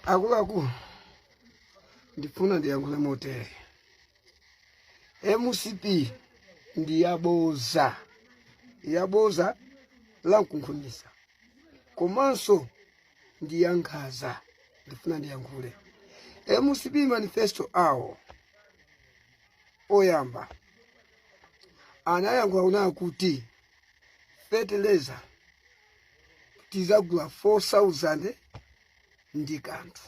Akuluakulu, ndifuna ndiyankhule motere. MCP ndi yaboza, yaboza lamkunkhuniza, komanso ndi yankhaza. Ndifuna ndiyankhule MCP manifesto awo oyamba anayankhula kunena kuti feteleza tizagula 4000 ndi kanthu.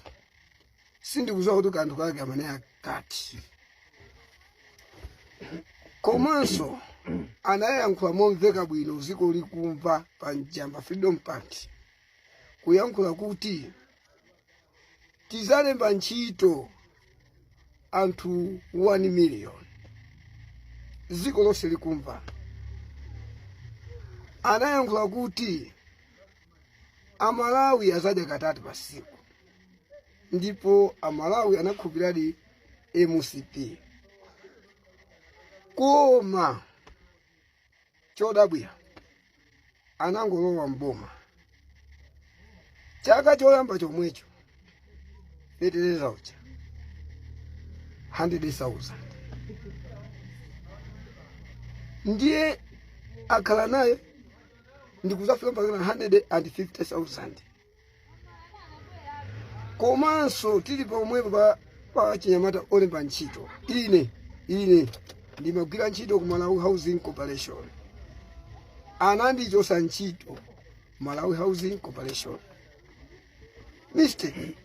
Sindikudziwa kuti kanthu kake amanena kati. Komanso anayankhula momveka bwino, dziko likumva, pa Njamba Freedom Park, kuyankhula kuti tizalemba ntchito anthu 1 million, dziko lonse likumva. Anayankhula kuti Amalawi azadya katatu pa tsiku, ndipo Amalawi anakhulupiradi MCP. Koma chodabwira, anangolowa mboma chaka choyamba chomwecho, feteleza uja 100,000, ndiye akhala naye ndikuzafika mpaka 150,000. Komanso tili pomwepo pa chinyamata olemba ntchito, ine ndimagwira ntchito ku Malawi Housing Corporation. Anandichosa ntchito Malawi Housing Corporation, mistake.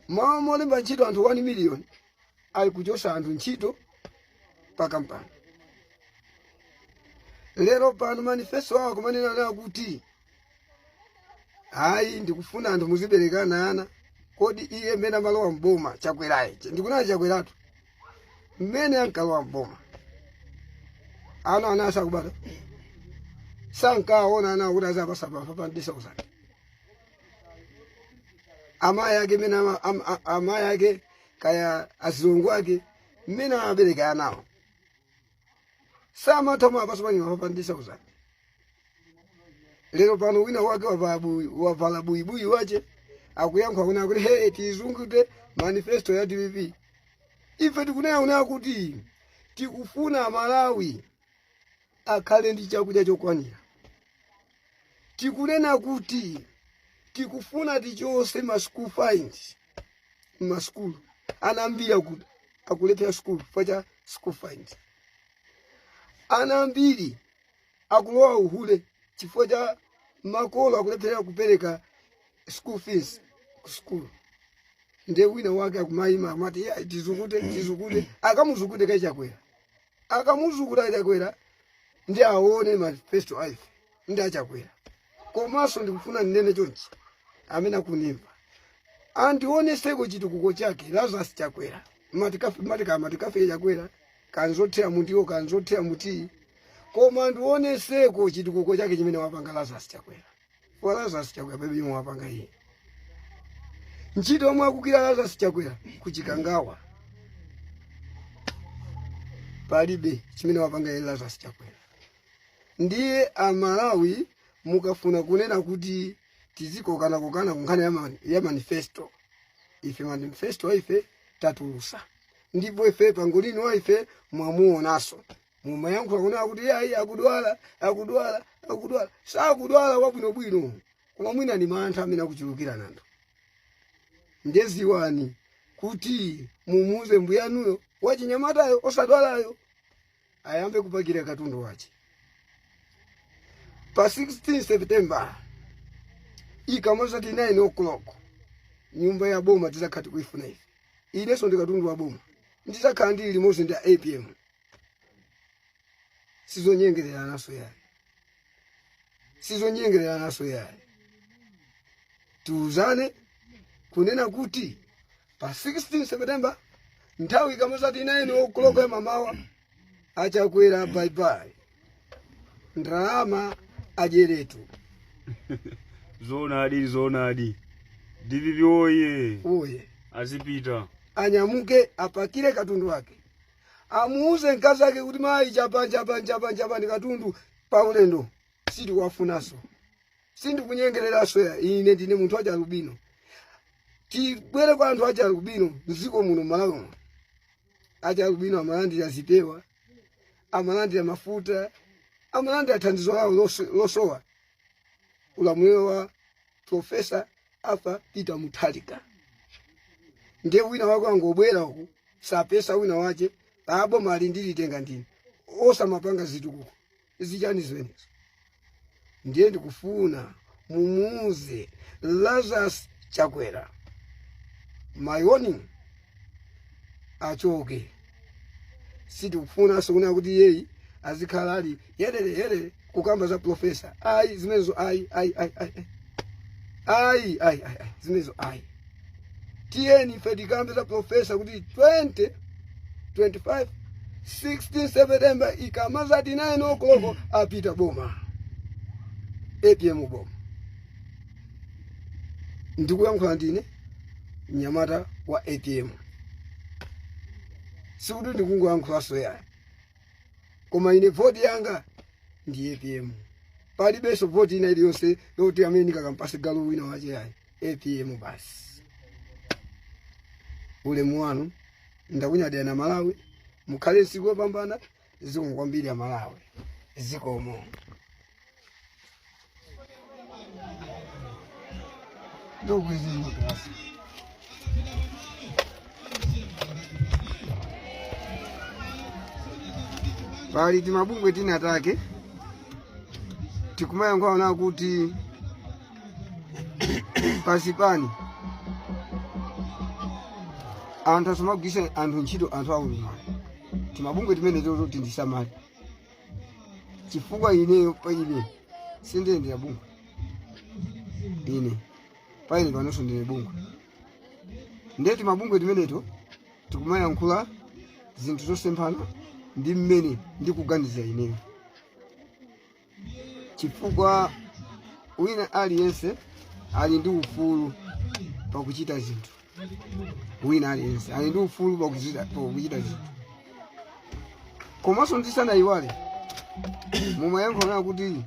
Mawa molemba ntchito anthu 1 million, ali kuchosa anthu ntchito pa kampani. Lero pano manifesto awo kumanena kuti hayi, ndikufuna anthu muziberekana ana. Kodi iye mmene amalowa mboma Chakwerayi, ndikunena Chakweratu, mmene ankalowa mboma ana asakubadwa sankaona ana kuti azapasa pa 500,000? Amayi ake mmene amayi ake kaya azilongo ake mmene amabereka anawo samatha mapasa panyuma pa 500,000. Lero pano wina wake wavala buyibuyi wache akuyankhula kuna kuti hey, tizungute manifesto ya DPP. Ife tikunena kuna kuti tikufuna Malawi akhale ndi chakudya chokwanira. Tikunena kuti tikufuna tichose ma school fines m'masukulu. Ana ambiri akulephera school chifukwa cha school fines. Ana ambiri akulowa uhule chifukwa cha makolo akulephera kupereka school fees ku school. Ndiye wina wake akumayima akumati ya tizukute, tizukute. Akamuzukute kaChakwera, akamuzukuta Chakwera ndi aone manifesto aife ndi aChakwera. Komanso ndikufuna ndinene chonchi, amene akunimva andioneseko chitukuko chake Lazarus Chakwera. Matikafike Chakwera kanzothera mundiwo, kanzothera mutii, koma ndioneseko chitukuko chake chimene wapanga Lazarus Chakwera. Wa Lazarus Chakwera pebe yomwe wapanga iye, ntchito yomwe akugwira Lazarus Chakwera kuChikangawa, palibe chimene wapanga iye Lazarus Chakwera. Ndiye Amalawi, mukafuna kunena kuti tizikokanakokana kunkhani ya manifesto, ife manifesto ife tatulusa, ndipo ife pangolini wa ife mwamuonaso mumayankhula kunena kuti yayi, akudwala, akudwala, akudwala. Sakudwala, wabwinobwino, koma mwina ni mantha amene akuchulukira nanthu. Ndeziwani kuti mumuze mbuyanuyo wachinyamatayo osadwalayo ayambe kupakira katundu wache pa 16 September ikamazati 9 o'clock. Nyumba ya boma tizakhala tikuifuna ife. Inenso ndi katundu wa boma, ndizakhala ndili limodzi ndi APM. Sizonyengereranaso yayi, sizonyengereranaso yayi. Tiuzane kunena kuti pa 16 September nthawi ikamazati 9 o'clock ya mamawa, aChakwera bye bye, ndalama ajeretu. Zoonadi, zoonadi. DPP oye! Oye! Azipita. Anyamuke apakire katundu wake, amuuze mkazi ake kuti mayi, chapa chapa chapa chapa ndi katundu pa ulendo, sitikuwafunanso. Sindikunyengereranso ya ine ndine munthu wacha albino. Tibwere kwa anthu achialubino mdziko muno Malawi muno. Achialubino amalandira zipewa, amalandira mafuta, amalandira thandizo lawo losowa ulamuliro wa Profesa Arthur Peter Mutharika. Ndiye wina wake angobwera uku sapesa wina wache aboma ali ndilitenga ndine osamapanga zitukuko zichani zimenezo. Ndiye ndikufuna mumuuze Lazarus Chakwera my warning achoke. Sitikufunanso kunena kuti iyeyi azikhala ali yerere yerere kukamba za profesa. Ayi, zimenezo ayi, ayi, ayi, ayi, ayi, ayi, ayi, ayi, zimenezo ayi. Tiyeni ife tikambe za profesa kuti 20 25 16 September ikamazati 9 o'clock apita boma, APM boma. Ndikuyankhula ndine mnyamata wa APM, sikuti ndikungoyankhulanso yayi, koma ine voti yanga ndi APM. Palibenso voti ina iliyonse yoti amene ndikakampase galu wina wache yayi, APM basi. Ulemu wanu, ndakunyadira na Malawi, mukhale tsiku lopambana. Zikomo kwambiri a Malawi, zikomo. Ndokwezeni. Pali timabungwe tina take tikumayankhula kuti pasipani anthu asamagwiritse anthu ntchito anthu aulumali. Timabungwe timene toto tindisamale, chifukwa ineyo pa ine sindiyendera bungwe, ine pa ine panonso ndine bungwe. Ndiye timabungwe timeneto tikumayankhula zinthu zosemphana ndi mmene ndikuganizira ineyo, chifukwa wina aliyense ali ndi ufulu pakuchita zinthu, wina aliyense ali ndi ufulu pakuchita zinthu. Komanso ndisanayiwale, mumayankhula kuti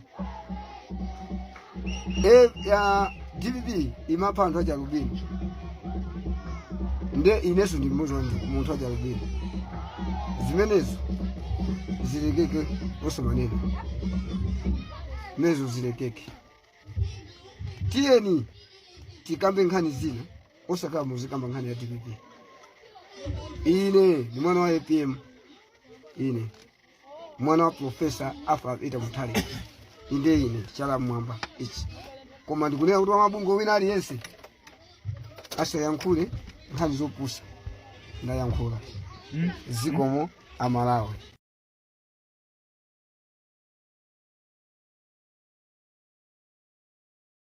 ya DPP imapha anthu achialubino, nde inenso ndi mmodzi wa munthu achialubino. Zimenezo zilekeke, osamanena zimenezo zilekeke. Tiyeni tikambe nkhani zina, osakhala muzikamba nkhani ya DPP. Ine ndi mwana wa APM, ine mwana wa Profesa Arthur Peter Mutharika, inde ine chala mmwamba ichi. Koma ndikunena kuti wamabungwe wina aliyense asayankhule nkhani zopusa. Ndayankhula, zikomo Amalawi.